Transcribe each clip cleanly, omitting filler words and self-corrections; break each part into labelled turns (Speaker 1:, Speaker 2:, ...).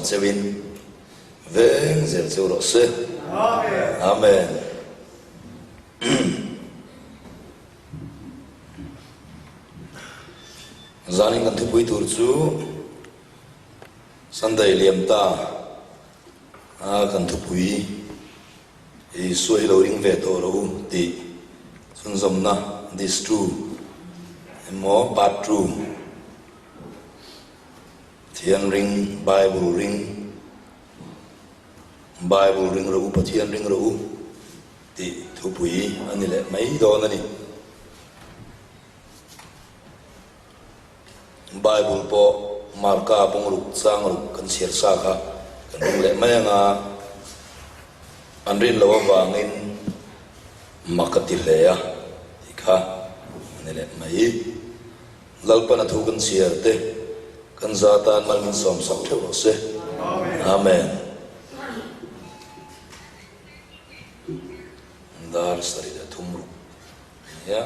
Speaker 1: cheuin veng zel cheu rawh se. Amen. Zanin kan thupui tur chu Sunday liam ta a kan thupui Isua hi lo ring ve tawh rawh u tih chhunzawmna this two emaw part two Pathian ring, Bible ring, Bible ring rawh u, Pathian ring rawh u tih thupui a ni leh mai dawn a ni. Bible pawh Marka bungruk chang ruk kan chhiar sa kha kan ring leh mai anga an rin loh avangin mak a ti hle a tih kha a ni leh mai. Lalpan a thu kan chhiar te kan za tan mal min sawm sak theuh rawh se. Amen. Dar 73 nia.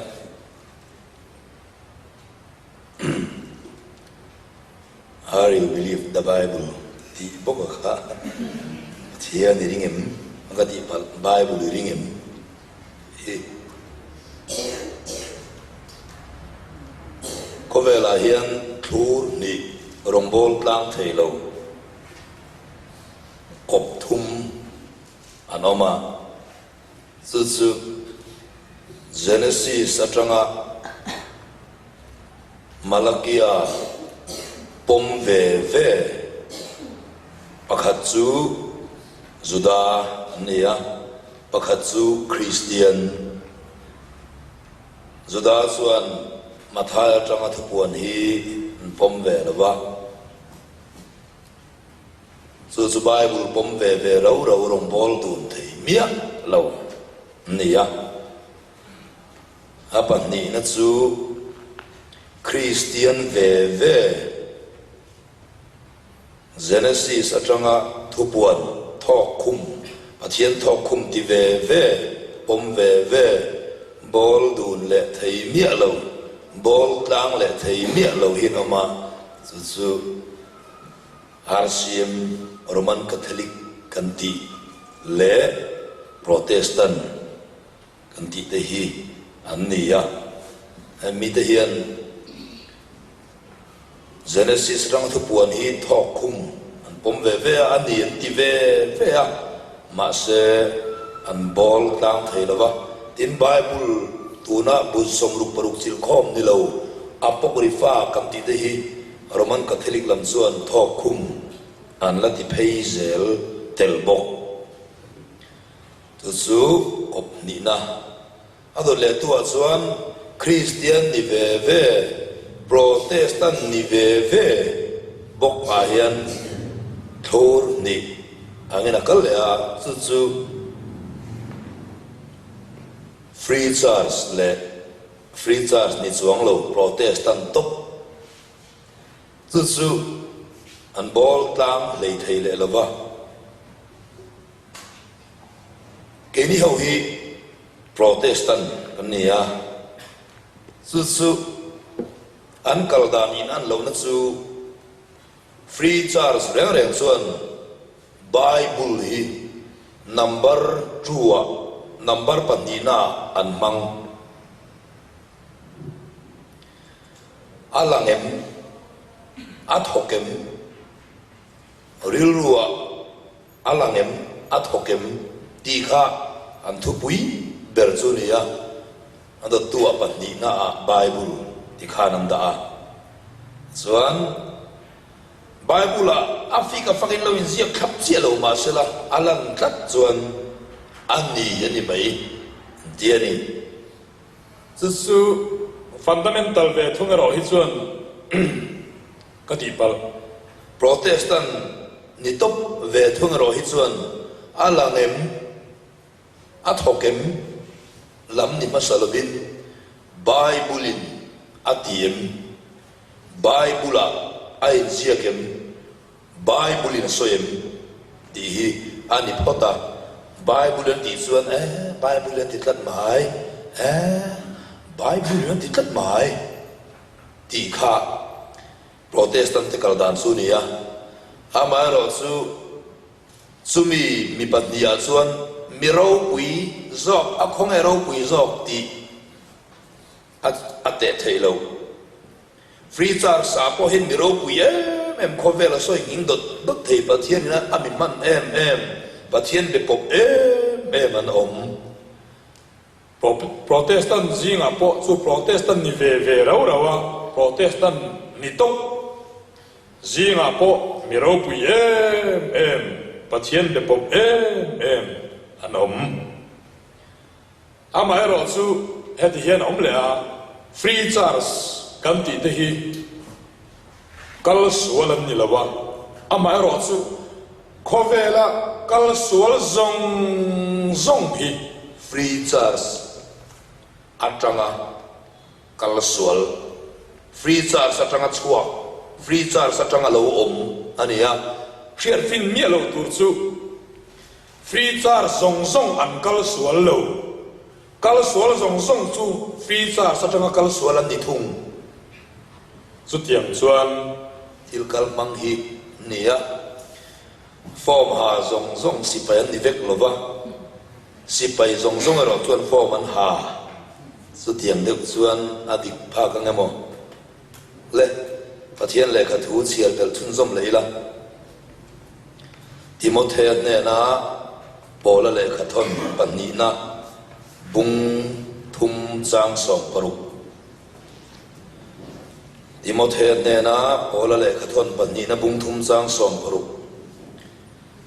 Speaker 1: Are you believe the Bible tih bawk a kha Pathian i ring em? A ka tih palh Bible i ring em? Hi Khawvelah hian thlur hnih rawngbawl tlang thei lo kawp thum an awm a. Chu chu Genesis atanga Malakia pawm ve ve pakhat chu Juda an ni a, pakhat chu Kristian. Juda chuan Mathai atanga thupuan hi an pawm ve lo va. Chu chu Bible pawm ve ve rau rau rawngbâwl dun thei miah lo an ni a. A pahnihna chu Kristian ve ve Genesis aṭanga thupuan thawk khum, Pathian thawk khum ti ve ve, pawm ve ve, bâwl dun leh thei miah lo, bâwl tlang leh thei miah lo hi an awm a, chu chu RCM, Roman Catholic kan tih leh Protestant kan tih te hi an ni a. Hemi te hian Genesis rang thupuan hi thawk khum an pawm ve ve a, a ni an ti ve ve a, mahse an bawl tlang thei lo va. Tin, Bible tuna bu 66 chilkhawm ni lo Apocrypha kan tih te hi Roman Catholic lam chuan thawk khum an la ti phei zel tel bawk. Chu chu kawp hnihna a dawt leh tuah chuan Kristian ni ve ve, Protestant ni ve ve bawk ah hian thlur hnih angin a kal leh a, chu chu Free Church leh Free Church ni chuang lo Protestant tawp. Chu chu an bawl tlang hlei thei leh lo va. Keini ho hi Protestant kan ni a, chu chu an kal dan in an lohna chu Free Church reng reng chuan Bible hi number two-ah, number pahnihnaah an hmang. A lang em? A thawk em? Rilruah a lang em? A thawk em? Tih kha an thupui ber chu a ni a. A dawttu-ah pahnihnaah Bible ti khan an dah a. Chuan. Bible-ah a fik a fakin lo inziak thlap chiah lo mah sela, a lan tlat chuan a ni a ni mai an ti a ni.
Speaker 2: Chu chu fundamental ve thung erawh hi chuan ka tih palh.
Speaker 1: Protestant ni tawp ve thung erawh hi chuan a lang em, a thawk em lam ni hmasa lovin Bible-in a ti em? Bible-ah a inziak em? Bible-in a sawi em? tih hi a ni phawt a. Bible an tih chuan, Eh, Bible an ti tlat mai, eh, Bible an ti tlat mai tih kha Protestant te kal dan chu a ni a. Amaherawhchu, chumi mi pahnihah chuan mi ropui zawk, a khawnge ropui zawk tih a teh theih lo. Free Church ah pawh hian mi ropui em em khawvel a sawi nghing dawt dawt thei Pathian in a mi hman em em, Pathian be pawp em em an awm.
Speaker 2: Protestant zingah pawh chu Protestant ni ve ve rau rau a, Protestant ni tawp zingah pawh mi ropui em em, Pathian be pawp em em an awm. Amaherawh chu heti hian a awm leh a, Free Church kan tih te hi kal sual an ni lo a, amaherawh chu khawvela kal sual zawng zawng hi
Speaker 1: Free Church atanga kal sual, Free Church atanga chhuak, Free Church atanga lo awm a ni a.
Speaker 2: Hriatfin miah loh tur chu Free charge zawng zawng an kal sual lo. Kal sual zawng zawng chu free charge atanga kal sual an ni thung. Chutiang chuan
Speaker 1: thil kal hmang hi nia. Form ha zawng zawng sipai an ni vek lo va, sipai zawng zawng erawh chuan form an ha. Chutiang deuh chuan a dik phak ang emaw? Le, Pathian lehkha thu chhiar belh chhunzawm leh ila. Timothea hnena Paula lehkhathawn pahnihna bung thum chang 16. Timothea hnena Paula lehkhathawn pahnihna bung thum chang 16.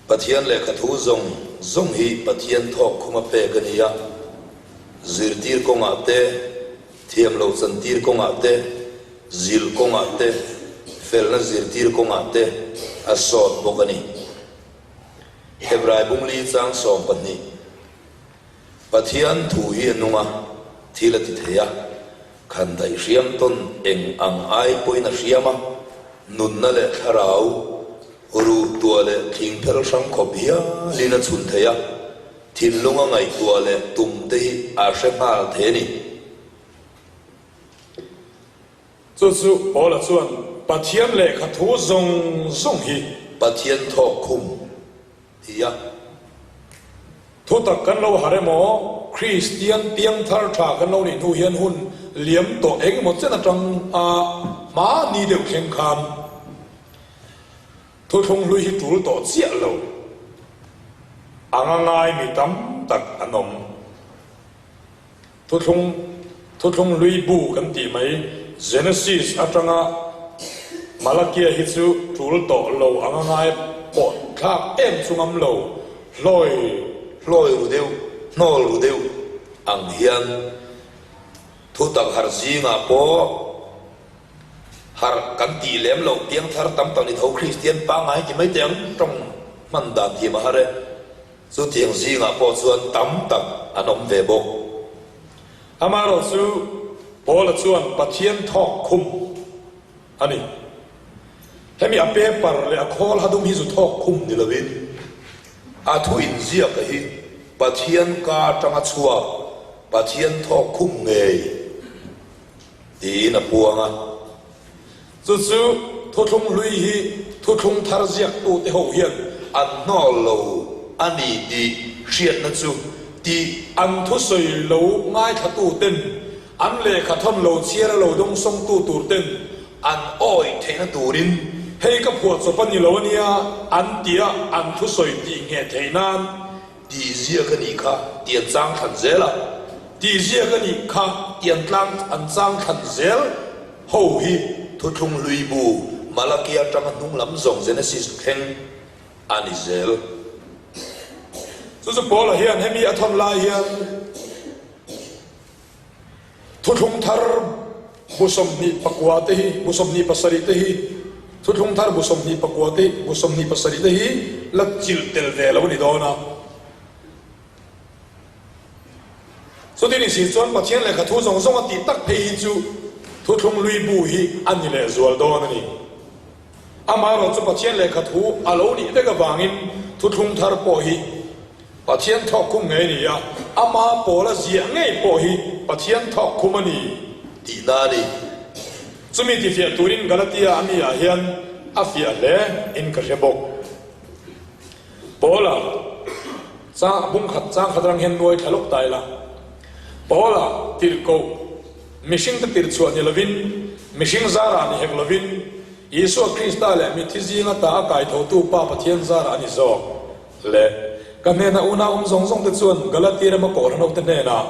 Speaker 1: Pathian lehkhathu zawng zawng hi Pathian thawk khuma pek a ni a, zirtir kawngah te, Thiam lo chantir kawngah te, zilh kawngah te, felna zirtir kawngah te a sawt bawk a ni. Hebrai bungli chang 12, Pathian thu hi a nung a, thil a ti thei a, khan daih hriam tawn eng ang ai pawhin a hriam a, nunna leh thlarau, ruh tuah leh thing phel hrang khawp hialin a chhun thei a, Thinlunga ngaihtuah leh tum te hi a hre nghal thei a ni.
Speaker 2: Chu chu Paula chuan Pathian lehkha thu zawng zawng hi.
Speaker 1: Pathian thawk khum ti a.
Speaker 2: Thutak kan lo har emaw, Kristian piangthar tha kan lo nih hnu hian hun liam tawh eng emaw chen atang a hma ni deuh thleng khan Thuthlung hlui hi tul tawh chiah lo anga ngai mi tam tak an awm. Thuthlung Thuthlung hlui bu kan tih mai Genesis atanga Malakia hi chu tul tawh lo anga ngai pawh thlak em chu ngam lo hlawi
Speaker 1: Hlawi ru deuh, hnawl ru deuh ang hian thutak harh zingah pawh Harh kan tih lem loh piangthar tam tak ni tho Kristian pangngai ti mai teh ang tawng hman dan thiam a har e. Chutiang zingah pawh chuan tam tak an awm ve bawk.
Speaker 2: Amaherawh chu Paula chuan Pathian thawk khum a ni. Hemi a paper leh a khawl ha dum hi zu thawk khum
Speaker 1: ni lovin a thu inziaka hi Pathian ka atanga chhuak Pathian thawk khum ngei. Tiin a puang a.
Speaker 2: Chu chu thuthlung hlui hi thuthlung thar ziaktute ho hian
Speaker 1: an hnawl lo a ni tih hriatna chu tih
Speaker 2: an thusawi lo ngaithlatuten an lehkha thawn lo chhiar a lo dawngsawngtu turten
Speaker 1: an awih theihna turin
Speaker 2: hei ka phuahchawp a ni lo a nia an tia an thusawi tih ngheh theih nan
Speaker 1: Tih ziak a nih kha tih an chang thlan zel a.
Speaker 2: Tih ziak a nih kha tih an tlang an chang thlan zel ho hi.
Speaker 1: Thuthlung hlui bu Malakia atanga hnung lam zawng Genesis thleng a ni zel.
Speaker 2: Chu chu Paula hian hemi a thawn lai hian Thuthlung thar bu 24 te hi, bu 27 te hi, Thuthlung thar bu 29 te hi, bu 27 te hi la chilh tel ve lo a ni dawn a. Chuti ni si chuan Pathian lehkha thu zawng zawng a tih tak phei hi chu Thuthlung hlui bu hi a ni leh zual dawn a ni. Amaherawh chu Pathian lehkha thu a lo nih vek avangin Thuthlung thar pawh hi Pathian thawk khum ngei a ni a, ama pawla ziah ngei pawh hi Pathian thawk khum a ni
Speaker 1: tihna a ni.
Speaker 2: Chumi tifiah turin Galatia a mi ah hian. a fiah hle in ka hre bawk. Paula chang bung khat chang khat rang hian nuai thla lawk ta ila. Paula tirhkoh mihring te tirh chhuah ni lovin, mihring zarah ni hek lovin, Isua Krista leh mitthi zinga ta a kaithotu Pa Pathian zarah a ni zawk. Le, ka hnena unau awm zawng zawng te chuan Galati rama Kohhran hote hnenah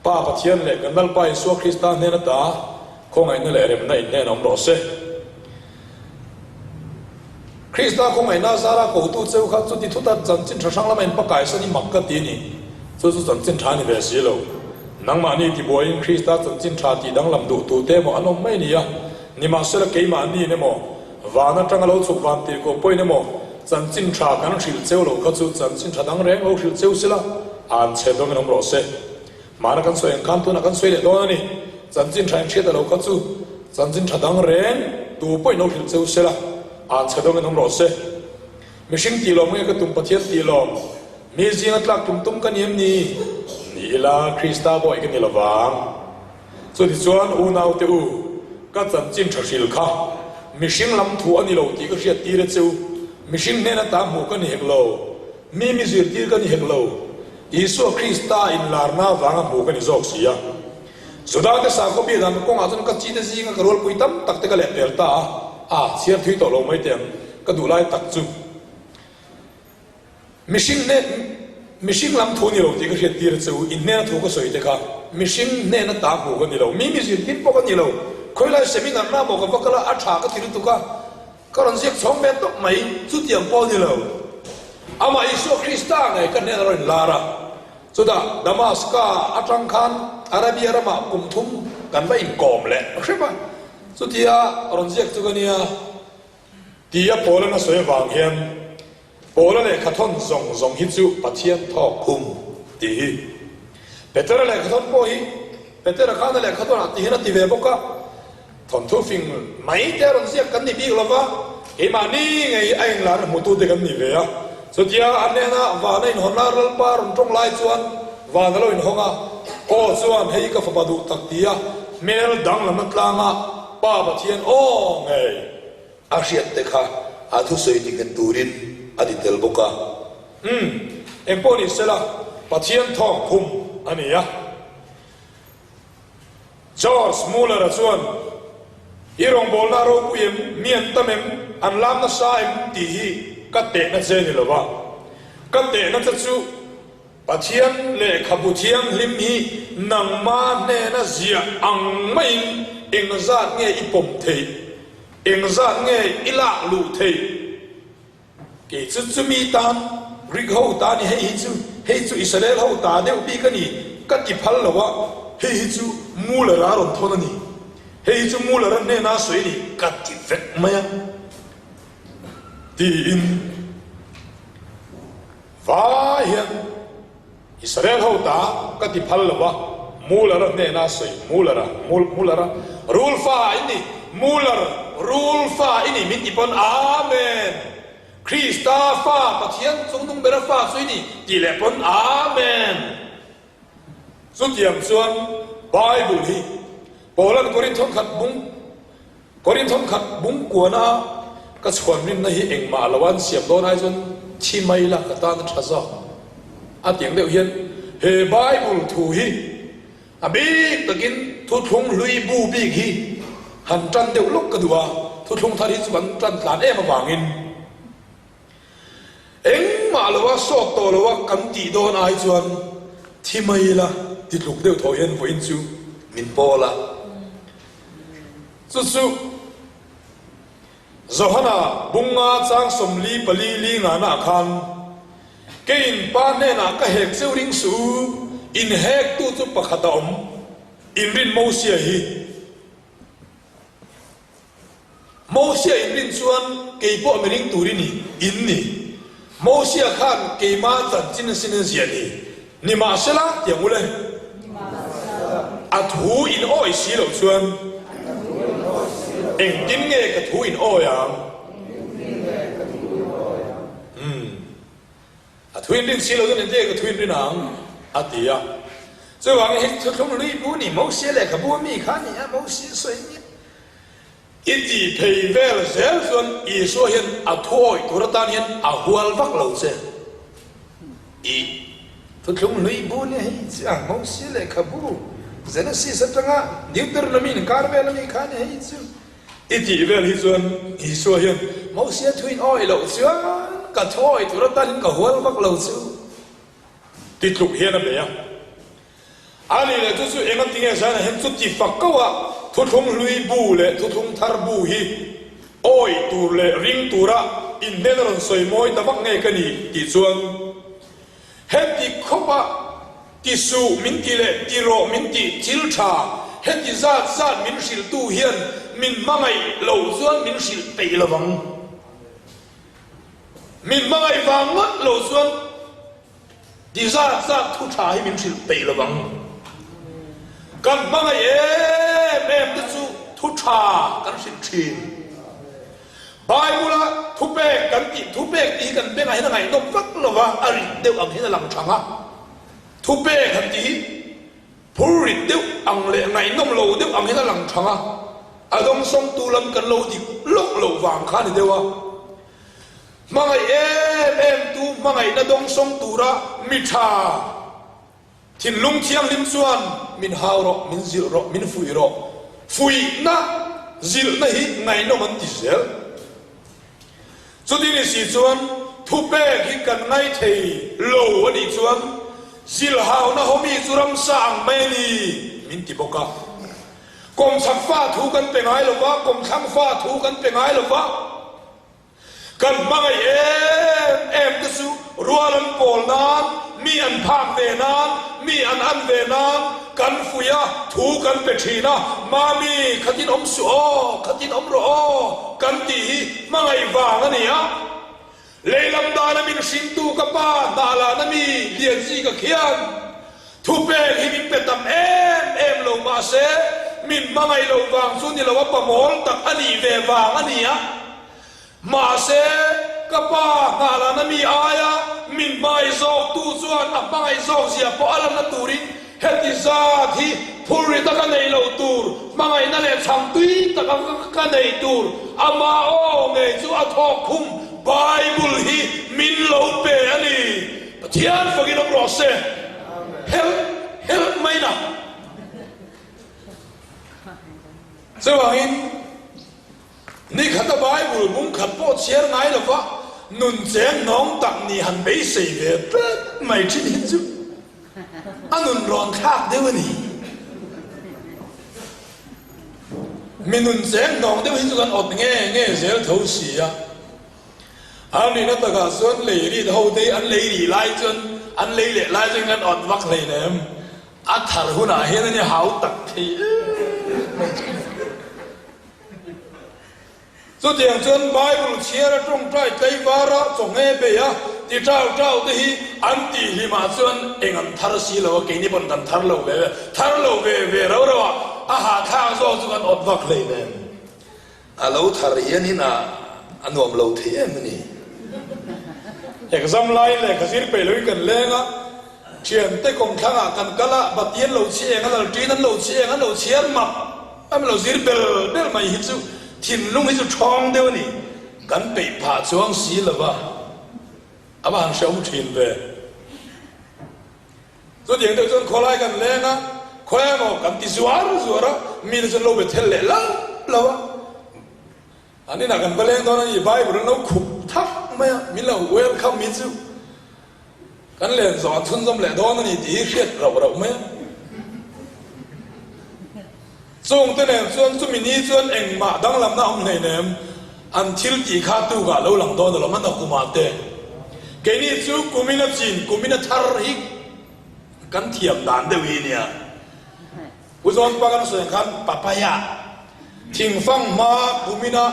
Speaker 2: Pa Pathian leh kan Lalpa Isua Krista hnena ta khawngaihna leh remna in hnen awm rawh se. Krista khawngaihna zara kotu cheu kha chuti thuta chanchin tha hrang lama in pakaisan i mak ka ti a ni. Chu chu chanchin tha a ni ve si lo. Nangmahni tibuaiin Krista chanchin tha tih danglam duh tute emaw an awm mai a ni a, nimahsela keimahniin emaw, van atanga lo chhuk van tir ko pawhin emaw chanchin tha kan hrilh cheu lo kha chu chanchin tha dang reng lo hrilh cheu sila an chhe dawngin awm rawh se. Hmana kan sawi ang khan tunah kan sawi leh dawn a ni. Chanchin tha inhriat a lo kha chu chanchin tha dang reng tu pawhin lo hrilh cheu sela an chhe dawngin awm rawh se. Mihring tih lawm nge ka tum Pathian tih lawm? Mi zinga tlak tum tum ka ni em ni? Ni ila Krista bawi ka ni lovang. Chutichuan unaute u, ka chanchin tha hril kha mihring lam thu a ni lo tih ka hriat tir a che u. Mihring hnena ta hmuh ka ni hek lo, mi mi zirtir ka ni hek lo. Isua Krista inlarna avanga hmuh ka ni zawk si a. Judate sakhaw biak dan kawngah chuan ka chite zinga ka rualpui tam tak te ka lehpel ta a, a chhiar thui tawh lo mai teh ang, ka duh lai tak chu. Mihring hnen, mihring lam thu ni lo tih ka hriat tir a che u, in hnena thu ka sawi te kha mihring hnena ta hmuh ka ni lo, mi mi zirtir pawh ka ni lo, khawilai seminar na maw ka va kal a, a tha ka ti lutuk a, ka rawn ziak chhawng ve tawp mai, chutiang pawh a ni lo. Amah Isua Krista ngei ka hnena rawn inlar a, chutah Damaska atang khan Arabia ramah kum thum kan va inkawm leh hrep a, chutia rawn ziak chu ka nia. Tia Paula'n a sawi avang hian Paula lehkhathawn zawng zawng hi chu Pathian thawk khum tih hi Petera lehkhathawn pawh hi Petera khan a lehkhathawnah ti hian a ti ve bawk a, thawnthu fing mai te a rawn ziak kan ni bik lo va, keimahni ngei a englar hmutute kan ni ve a. Chutia a hnena van a inhawn a, Lalpa rawn tawng lai chuan van a lo inhawng a, Aw chuan hei ka fapa duh tak ti a, hmel danglamna tlanga Pa Pathian aw ngei
Speaker 1: a hriat te kha a thusawi ti nghet turin a ti tel bawk a.
Speaker 2: Umm, engpawh ni sela Pathian thawk khum a ni a. George Muller-a chuan, I rawngbawlna a ropui em, mi an tam em, an lam nasa em tih hi ka tehna che ni lova. Ka tehna che chu Pathian lehkhabu thianghlim hi nangma hnena ziah ang maiin engzat nge i pawm theih, engzat nge i lak luh theih? Kei chu chumi tan Greek ho ta ni hei hi chu hei chu Israel ho ta deuh bik a ni ka ti phal lo a, hei hi chu Muller-a rawn thawn a ni, hei hi chu Muller-a hnena sawi a ni ka ti vek mai a tiin vai hian Israel ho ta ka ti phal lo a, Muller-a hnena sawi, Muller-a, Muller-a, rul fa i ni, Muller, rul fa i ni min ti pawn Amen! Krista fa, Pathian chungnung bera fa chu i ni tih leh pawn Amen! Chutiang chuan Bible hi Paula'n Korinthon khat bung Korinthon khat bung kuana ka chhuan rinna hi engmah lo an siam dawn ai chuan thi mai la ka tan a tha zawk a tiang deuh hian he Bible thu hi a bik takin thuthlung hlui bu bik hi han tan deuh lawk ka duh a, thuthlung thar hi chu kan tan tlan em avangin. Engmah loa sawt tawh loa kan tih dawn ai chuan thi mai ila ti tluk deuh thaw hian vawiin chu
Speaker 1: min pawl a.
Speaker 2: Chu chu Johana bunga chang 44 li ngana ah khan keiin pa hnenah ka hek cheu ring suh u, in hektu chu pakhat a awm, inrin Mosia hi. Mosia in rin chuan kei pawh mi ring tur i ni, in ni. Mosia khan keima chanchin a sin a ziah ni. Nimahsela, tiang ule, a thu in awi si loh chuan engtin nge ka thu in awi ang? Umm. A thu in rin si lo chuan engtin nge ka thu in rin ang? A ti a. Chuvangin hei thuthlung hlui bu ni, Mosia lehkhabu a mi kha a ni a, Mosia sawi a nia. I tih phei vel zel chuan Isua hian a thu awih tur atan hian a hual vak lo che. I
Speaker 1: thuthlung hlui bu nia hei chi a Mosia lehkhabu Genesis atanga Deuteronomy inkar vel ami kha nia hei chu.
Speaker 2: I tih vel hi chuan Isua hian
Speaker 1: Mosia thu in awih loh chuan ka thu awih tur atan hian ka hual vak lo chu.
Speaker 2: Ti tluk hian a bei a. A nih leh chu chu eng a ti nge Zion-ah hian chuti fak ko a, thuthlung hlui bu leh thuthlung thar bu hi awih tur leh ring tura inhnen a rawn sawi mawi ta vak nge ka ni tih chuan heti khawpa ti suh min ti leh ti rawh min tih thil tha heti zat zat min hrilhtu hian min hmangaih loh chuan min hrilh peih lovang. Min hmangaih vang ngawt lo chuan Ti zat zat thu tha hi min hrilh peih lo vang. Kan hmangaih em em te chu thu tha kan hrilh thin. Bible-a thupek kan tih thupek tih hi kan bengah hian a ngaihnawm vak lo va, a rit deuh ang hian a lang thang a. Thupek han tih hi phur rit deuh ang leh ngaihnawm lo deuh ang hian a lang thang a, a dawngsawngtu lam kan lo dik lawk loh vang kha a ni deuh a. Hmangaih em em tu hmangaihna dawngsawng tura mi tha thinlung thianghlim chuan min hau rawh, min zilh rawh, min fuih rawh. Fuihna, zilhna hi ngaihnawm an ti zel. Chuti ni si chuan thupek hi kan ngaithei lo a nih chuan zilhauna hawmi chu ramsa ang mai a ni min ti bawk a. Kawmchhak fa thu kan pe ngai lo va, kawmthlang fa thu kan pe ngai lo va. Kan hmangaih em em te chu rual an pawl nan, mi an phak ve nan, mi an an ve nan kan fuih a, thu kan pe thin a, Mami, khatin awm suh aw, khatin awm rawh aw, kan tih hi hmangaih vang a ni a. Lehlam dana min hringtu ka pa hnahlan a mi Lianzika khian Thupek hi min pe tam em em lo mahse min hmangaih loh vang chu ni lo a pamawl tak a nih ve vang a ni a. Mahse ka pa hnahlan a mi aia min hmangaih zawk tu chuan a hmangaih zawk zia pawh a lanna turin heti zat hi phurri taka nei lo tur, hmangaihna leh chhangtui taka ka nei tur ama aw ngei chu a thawk khum Bible hi min lo pe a ni. Pathian fakin awm rawh se. Helh helh mai na. Chuvangin nikhat a Bible bung khat pawh chhiar ngai lova nun cheng hnawng tak ni han beisei ve tlat mai thin hi chu a nun rawn thlak deuh a ni. Mi nun cheng hnawng deuh hi chu kan awt nge nge zel tho si a. A nihna takah chuan lei rit ho te hi an lei rih lai chuan an lei leh lai chuan kan awt vak hlei nem. A thar hunah hian a ni hau tak thei em mai chu. Chutiang chuan Bible chhiar a tawngtai tlaivar a chawnghe bei a ti tau tau te hi an tih hlimah chuan eng an thar si lo a, keini pawn kan thar lo ve ve, thar lo ve ve rau rau a, a hahthlak zawk chu kan awt vak hlei nem.
Speaker 1: A lo thar hian in a a nuam lo thei em a ni.
Speaker 2: Exam lai lehkha zir peih loin kan leng a, thiante kawmthlang ah kan kal a, bati an lo chhi eng, a lal ṭin an lo chhi eng, an lo chhiar mak, an lo zir bel bel mai hi chu thinlung hi chu ṭhawng deuh a ni.
Speaker 1: Kan peih phah chuang si lo va,
Speaker 2: a va han hrehawm ṭhin ve. Chutiang deuh chuan khawlai kan leng a, khawi emaw kan ti zuar zuar a, mite chuan lo be thel leh lo lo a. An inah kan va leng dawn a ni, Bible an lo khup thak mai a, min lo welcome hi chu kan len zawh an chhunzawm leh dawn a ni tih hi hriat rauh rauh mai a. Chungte nen chuan chumi ni chuan engmah danglamna awm hleinem, an thil tih kha tukah lo lang dawn alawm a nakumah te. Keini chu kumin a chin, kumin a thar hi kan thiam dan deuh hi nia. Pu Zawnpa kan sawi ang khan papaya thingfang hma kumina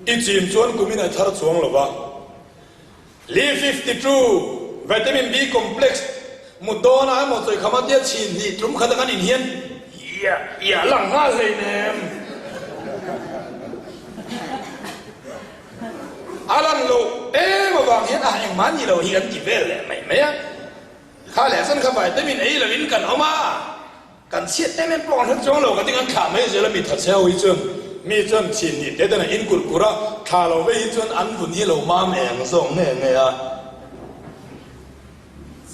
Speaker 2: i chin chuan kumin a thar chuang lo va. Li 52, Vitamin B complex mut dawnah emaw chawikhama tia chhin hnih tlum khat a kan in hian iah iah lang nghal hleinem. A lan loh em avang hian ah engmah ni lo hi kan ti vel leh mai mai a. Kha leh chuan kha vitamin ei loin kan awm a, kan chhiat em em pawh kan hre chuang lo ka ti kan thlah mai zel a mi thatchhe ho hi chuan. Mi chuan chhin nih te ten an in kulh kur a, thla lo vei hi chuan an vun hi lo mam eng zawk nge nge a.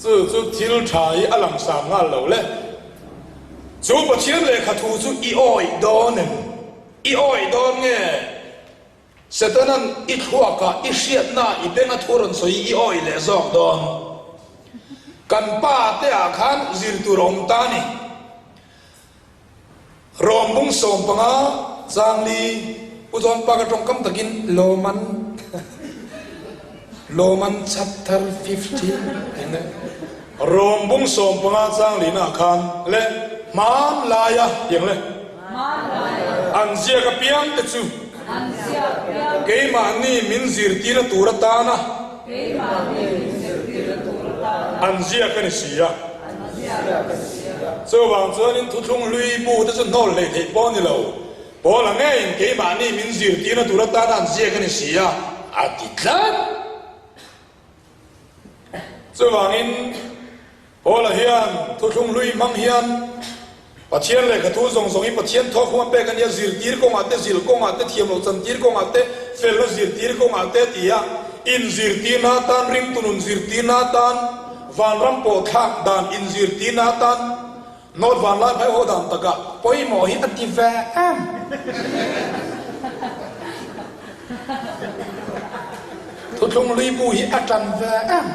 Speaker 2: Chu chu thil tha hi a langsar nghal lo le. Chu Pathian lehkha thu chu i awih dawn em? I awih dawn nge? Setanan i thluakah i hriatna i benga thu rawn sawi i awih leh zawk dawn. Kan pa te ah khan zir tur a awm ta ni. Rawm bung 15 Changli Pu John Park a tawngkam takin Lawman Lawman chapter 15 eng e. Rawm bung 15 Changli na khan le hman laia tiang le. An ziak apiang te chu keimahni min zirtirna tur atana an ziak a ni si a. Chuvang chuanin thuthlung hlui bu te chu hnawl hlei theih pawh a ni lo. Paula ngeiin keimahni min zirtirna tur atana an ziak a ni si a, a ti tlat. Chuvangin Paula hian thuthlung hlui hmang hian Pathian lehkha thu zawng zawng hi Pathian thawk huma pek a nia, zirtir kawngah te, zil kawngah te, thiamloh chantir kawngah te, felna zirtir kawngah te ti a, inzirtirna atan, ringtu nun zirtirna atan, vanram pawh thlak dan inzirtirna atan, North vanlai phai haw dan takah pawimawh hi a ti ve em? Thuthlung lui bu hi a tan ve em?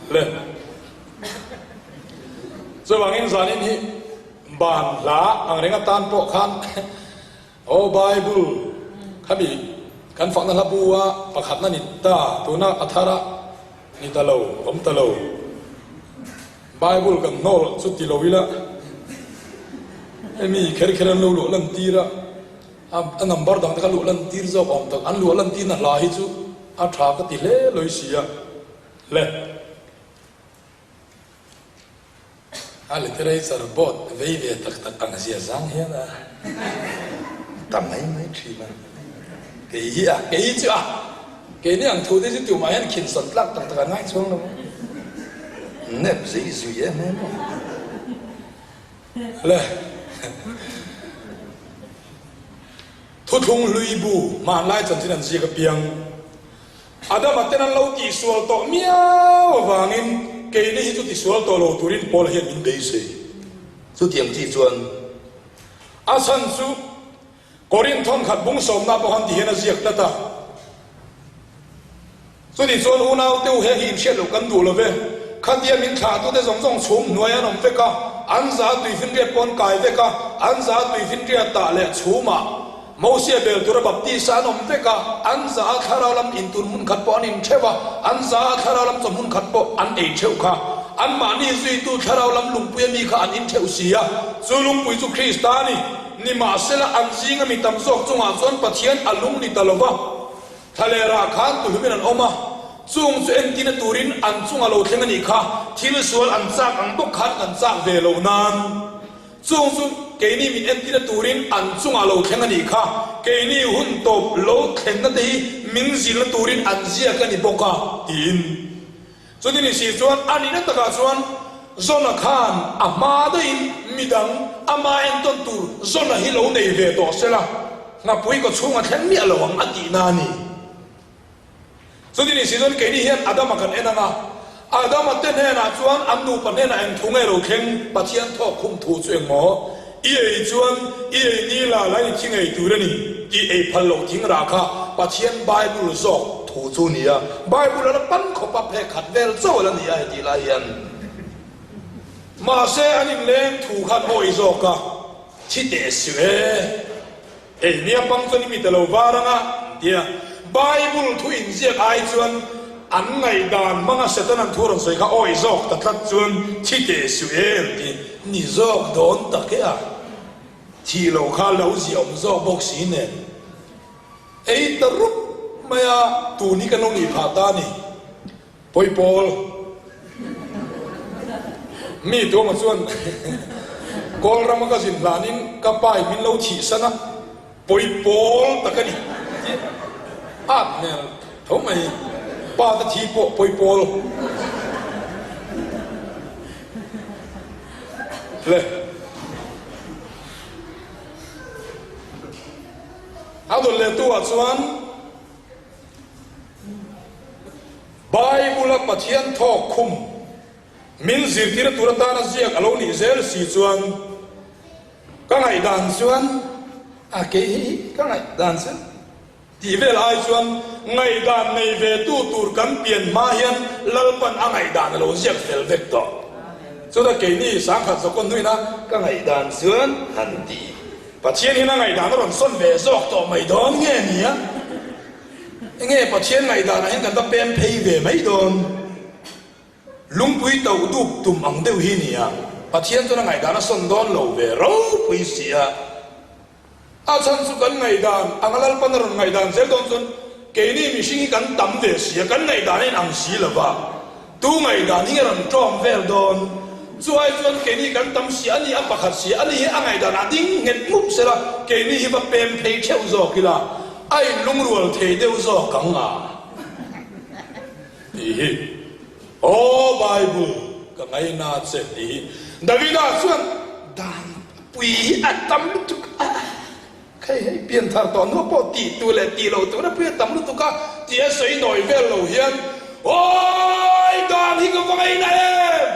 Speaker 2: Le. Chuvangin zanin hi ban hla ang reng atan pawh khan Aw Bible khami kan fakna hla bu a pakhatna ni ta tuna a thar a ni ta lo awm ta lo. Bible kan hnawl chu ti lo ila hemi kher kher an lo luah lan tir a a number dang te kha luah lan tir zawk awm tak an luah lan tirna hla hi chu a tha ka ti hle lawih si a le. A literature board vei ve tak tak ang zia zang hian a ta mai mai thin a. Kei hi a, kei hi chu a, keini ang thu te chu tumah hian khinsawn tlak tak tak a ngai chuang lo.
Speaker 1: Nep zei zui em em a.
Speaker 2: Le. Thuthlung hlui bu hmanlai chanchin an ziak apiang. Adama ten an lo tihsual tawh miau avangin keini hi chu tisual tawh lo turin Paul hian min beisei.
Speaker 1: Chutiang chi chuan
Speaker 2: a chhan chu Korinth thawnkhat bung sawmna pawh han ti hian a ziak tlat a. Chuti chuan unaute u heng hi inhriat loh kan duh lo ve. Khatia min thlahtute zawng zawng chhum hnuai an awm vek a, an za tuifinriat pawh an kai vek a, an za tuifinriat tah leh chhumah Mosia bel tura baptist an awm vek a, an za a thlarau lam in tur hmun khat pawh an in theuh a, an za a thlarau lam chaw hmun khat pawh an ei theuh kha. Anmahni zuitu thlarau lam lungpui a mi kha an in theuh si a, chu lungpui chu Krista a ni. Nimahsela an zinga mi tam zawk chungah chuan Pathian a lung ni ta lo va, thlalerah khan tuhlumin an awm a, chung chu entina turin an chunga lo thleng a nih kha, thil sual an chak ang bawk khan kan chak ve lo nan. Chung chu keini min entirna turin an chungah lo thleng a nih kha, keini hun tawp lo thlenna te hi min zilna turin an ziak a ni bawk a, tiin. Chuti ni si chuan a nihna takah chuan Zona khan a hma daihin midang ama entawn tur Zona hi lo nei ve tawh sela, nghapui kaw chhunga thleng miah lo ang a tihna a ni. Chuti ni si chuan keini hian Adama kan en ang a, Adama te hnenah chuan an nupa hnenah eng thu nge lo thleng, Pathian thawk khum thu chu eng maw? I ei chuan i ei ni la la i thi ngei tur a ni tih ei phal loh thing rah kha Pathian Bible zawk
Speaker 1: thu chu a ni a,
Speaker 2: Bible a la pan khawp a phek khat vel chauh a la ni a hetih lai hian. Mahse an inleng thu khan awi zawk a, thi teh suh e. Hei nia pang chuan i mi ta lo var anga tia Bible thu inziak ai chuan an ngaihdan hmanga Satan an thu rawn sawi kha awi zawk ta tlat chuan thi teh suh em ti ni zawk dawn tak e a thih loh kha lo ziah awm zawk bawk si nen ei ta rup mai a tun hi kan lo nih phah ta a ni. Pawi pawl mi tuama chuan Kawl rama ka zin hlanin ka pa in min lo thihsan a, pawi pawl tak a ni tih at hmel tho mai. Pa te thi pawh pawi pawl le. A dawt lehtu ah chuan Bible a Pathian thawk khum min zirtir tur atana ziak a lo nih zel si chuan ka ngaihdan chuan a kei hi ka ngaihdan chuan tih vel ai chuan ngaihdan nei ve tu tur kan pian hma hian Lalpan a ngaihdan a lo ziak fel vek tawh. Chutah keini sangkhat zawk hnuina ka ngaihdan chuan han ti. Pathian hian a ngaihdan a rawn sawn ve zawk tawh mai dawn nge nia? Enge Pathian ngaihdanah hian kan va pem phei ve mai dawn? Lungpui to dup tum ang deuh hi nia, Pathian chuan a ngaihdan a sawn dawn lo ve ropui si a. A chhan chu kan ngaihdan anga Lalpan a rawn ngaihdan zel dawn chuan keini mihring hi kan tam ve si a, kan ngaihdan a inang si lo va. Tu ngaihdan hi nge rawn ṭawm vel dawn? Chu ai chuan keini kan tam si a ni, a pakhat si a ni hi a ngaihdan a ding nghet mup sela, keini hi va pem phei theuh zawk ila, a inlungrual thei deuh zawk ang a tih hi. Aw Bible, ka ngaina che tih hi Davida chuan dan pui hi a tam lutuk a. Hei hei pian thar tawh nuah pawh tih tu leh tih loh tur a pui a tam lutuk a tih a sawi nawi vel lo hian Awi dan hi ka va ngaina em!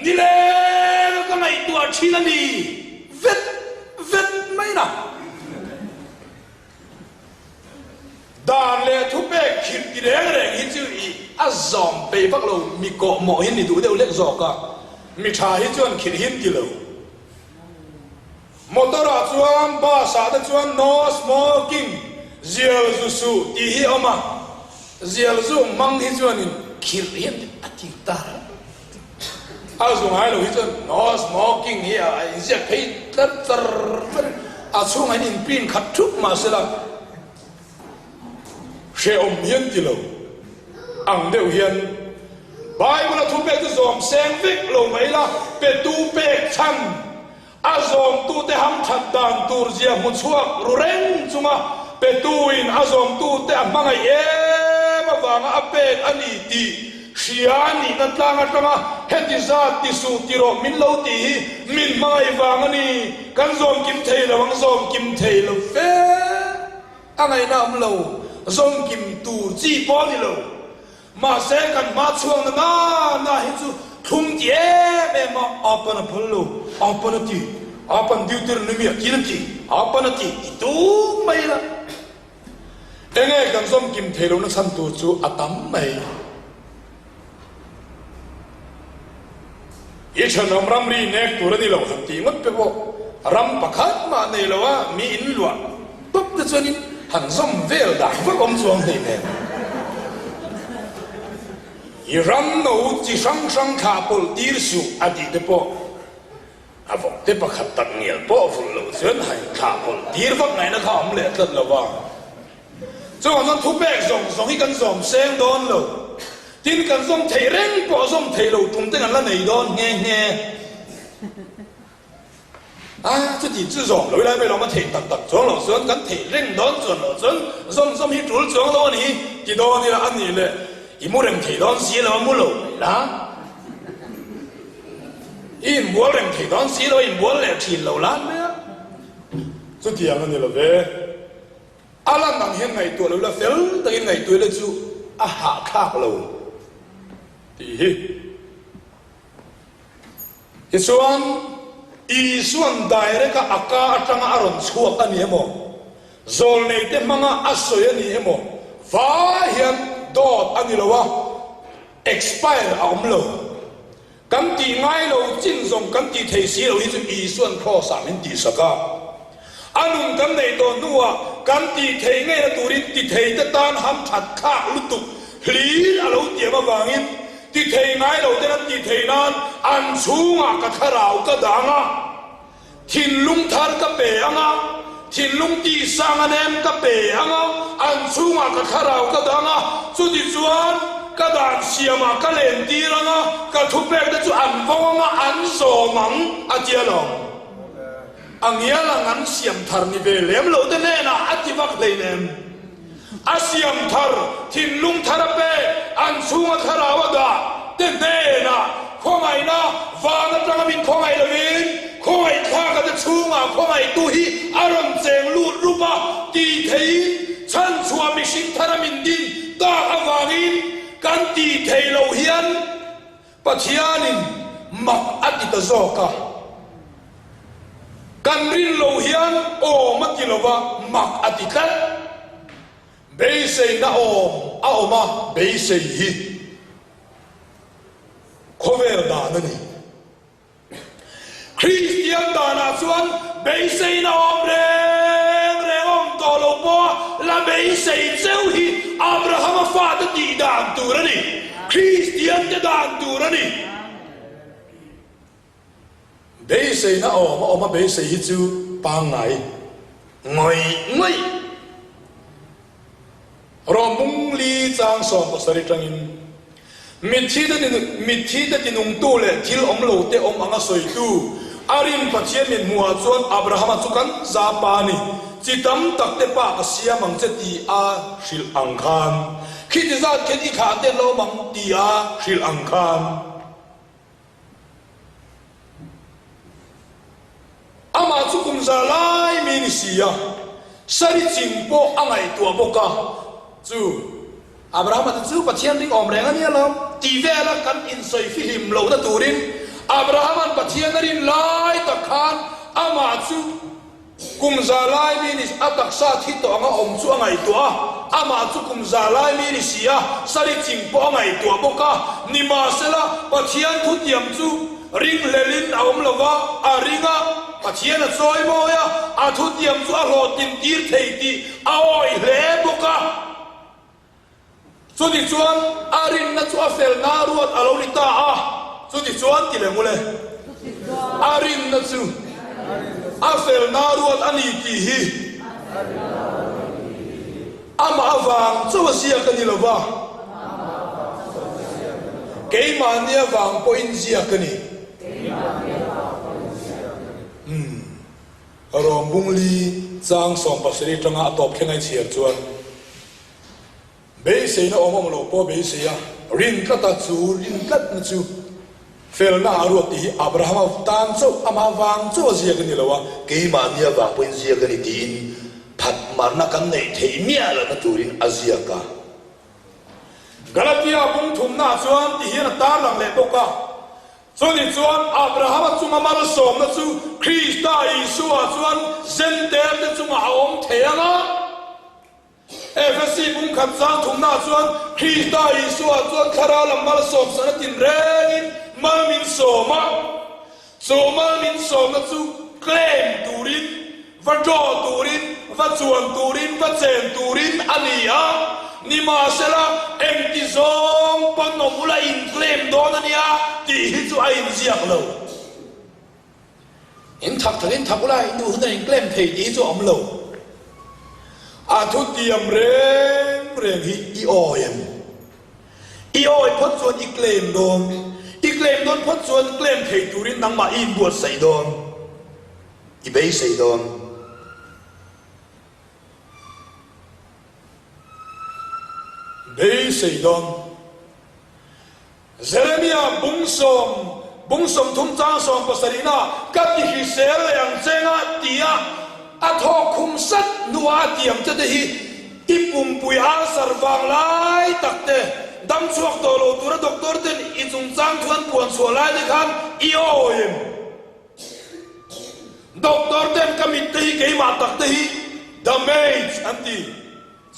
Speaker 2: Ni leng a ka ngaihtuah thin a ni vet vet mai na. Dan leh thupek khirh ti reng reng hi chu i a zawm peih vak lo mi kawhmawh hi ni duh deuh hlek zawk a, mi tha hi chuan khirh hi an ti lo. Motor ah chuan bus ah te chuan no smoking, zial zu suh tih hi a awm a, zial zu hmang hi chuanin khirh hian a ti ta reng a, zu ngai lo hi chuan no smoking hi a inziak phei tlar tlar tlar a chhungah hian inpin khat thup mahsela hrehawm hian ti lo ang deuh hian Bible a thupek chu zawm seng vek lo mai la, petu pek chhan A zawmtute hamthat dan tur zia hmu chhuak ru reng chunga petuin a zawmtute a hmangaih em avanga a pek a ni tih hria a nihna tlang atanga heti zat ti suh ti rawh min lo tih hi min hmangaih vang a ni, kan zawm kim thei lo ang zawm kim thei lo fe a ngaihna awm lo, zawm kim tur chi pawh a ni lo. Mahse kan hma chhuak na na na hi chu thlum ti em em a, a pan a phal lo, a pan a ti, a pan Deuteronomy a thil a ti, a pan a ti ti tum mai ila. Enge kan zawm kim thei lohna chhan tur chu a tam mai. I thenawm ramri nek tur a ni lo han tih ngawt pe pawh ram pakhat mah nei lo a mi in luah tawp te chuanin han zawm vel dan vak awm chuang hlei nen. I ram no chi hrang hrang thlah pawlh tir suh a tih te pawh a vawk te pakhat tak ngial pawh vulh loh chuan han thlah pawlh tir vak ngaihna kha a awm leh tlat lo va. Chuvang chuan thupek zawng zawng hi kan zawm seng dawn lo. Tin, kan zawm theih reng pawh zawm theih lo tum te kan la nei dawn nghe nghe. A, chuti chu zawm lo ilai mai lo, a theih tak tak chuang loh chuan kan theih reng dawn chuan loh chuan zawm zawm hi tul chuang lo a ni ti dawn ila a nih leh i mu reng thei dawn si lo a mu lo mai la. I inbual reng thei dawn si lo a inbual leh thin lo la mai a. Chutiang a ni lo ve. A lan ang hian ngaihtuah lo la fel takin ngaihtuah ila chu a hahthlak lo tih hi. Tichuan, Isua'n direct a a ka atanga a rawn chhuak a ni emaw, zawlneite hmanga a sawi a ni emaw, vai hian dawt a ni lo a, expire a awm lo. Kan tih ngai lo chin zawng kan tih thei si lo hi chu Isua'n Kraws ah min tihsak a. A nun kan neih tawh hnuah kan tih thei ngeina turin ti thei te tan ham that thlak lutuk hlir a lo tiam avangin ti thei ngai lo ten an tih thei nan an chhungah ka thlarau ka dah ang a. Thinlung thar ka pe ang a, thinlung tihsang a nem ka pe ang a, an chhungah ka thlarau ka dang a, chutichuan ka dan siamah ka lentir ang a, ka thupekte chu an vawng ang a, an zawm ang, a ti alawm. A ngial ang an siam thar ni ve lem lo te hnenah a ti vak hleinem. A siam thar, thinlung thar a pek, an chhunga thlarau a dah te hnenah khawngaihna van atanga min khawngaih lovin. Khawngaihthlaka te chhungah khawngaihtu hi a rawn cheng lut rup a, tih theiin chhanchhuah mihring thar a min din tak avangin kan tih theih loh hian Pathianin mak a ti ta zawk a. Kan rin loh hian awm a ti lo va, mak a ti tlat. Beiseina awm a awm a, beisei hi khawvel dan a ni. Kristian danah chuan beiseina awm reng reng awm tawh lo pawha la beisei cheu hi Abrahama fate tih dan tur a ni, Kristiante dan tur a ni. Beiseina awm a awm a beisei hi chu pangngai ngawih ngawih. Rawng bung li chang 70 tangin mitthi te mitthi te tinungtu leh thil awm lo te awm anga sawitu a rin Pathian min hmuhah chuan Abrahama chu kan za pa ni chi tam tak te pa ka siam ang che ti a hrilh ang khan khiti zat khen i thlah te lo awm ang ti a hrilh ang khan. Amah chu kum za lai mi ni si a, Sari ching pawh a ngaihtuah bawk a, chu Abrahama te chu Pathian ring awm reng a nia lo tih vela kan insawi fihlim lohna turin Abrahama'n Pathian a rin lai tak khan amah chu Kum za lai mi ni a taksa thi tawh anga awm chu a ngaihtuah a, amah chu kum za lai mi ni si a, sari ching pawh a ngaihtuah bawk a. Nimahsela, Pathian thutiam chu ringhlelin a awm lo va, a ring a, Pathian a chawi mawi a, a thutiam chu a hlawhtlin tir thei tih a awih hle bawk a. Chutichuan, a rinna chu a felna ruat a lo ni ta a. Chutichuan, ti leh mule, a rinna chu a felna ruat a ni tih hi amah avang chauh a ziak a ni lo va, keimahni avang pawhin ziak a ni. Umm. Rawng bung li chang 70 tanga a tawp thleng a i chhiar chuan, Beiseina awm awm lo pawh beisei a, rin tlata chu rin tlatna chu felna a ruat tih hi Abrahama tan chauh amah vang chauh a ziak a ni lo a, keimahni avang pawhin ziak a ni tiin phat marna kan neih theih miah lohna turin a ziak a. Galatia bung thumnaah chuan ti hian a tarlang leh bawk a, Chuni chuan Abrahama chunga malsawmna chu Krista Isua chuan Zenterte chungah a awm thei ang a. Efesi bungkhat zang thumnaah chuan Krista Isua chuan thlarau lam malsawm sana tinrengin mal min sawm a. Chu mal min sawmna chu claim turin, va draw turin, va chuan turin, va chen turin a ni a. Nimahsela, engti zawng pawn awm ula in claim dawn a nia tih hi chu a inziak lo. In thak thak in thak ula in duh hun a in claim thei tih hi chu a awm lo. A thutiam reng reng hi i awi em? I awi phawt chuan i claim dawn. I claim dawn phawt chuan claim thei turin nangmah i inbuatsaih dawn. I beisei dawn. Beisei dawn. Jeremia bung sawm, bung 30 chang 70 na ka ti hrisel leh ang chenga tia a thawk khum sat hnuah a tiam che te hi i pumpui ulcer vang lai tak te, dam chhuak tawh lo tura doctor ten i chungchang thu an puan chhuah lai te khan i awi em? Doctor ten ka mit te hi keimah tak te hi damage an ti.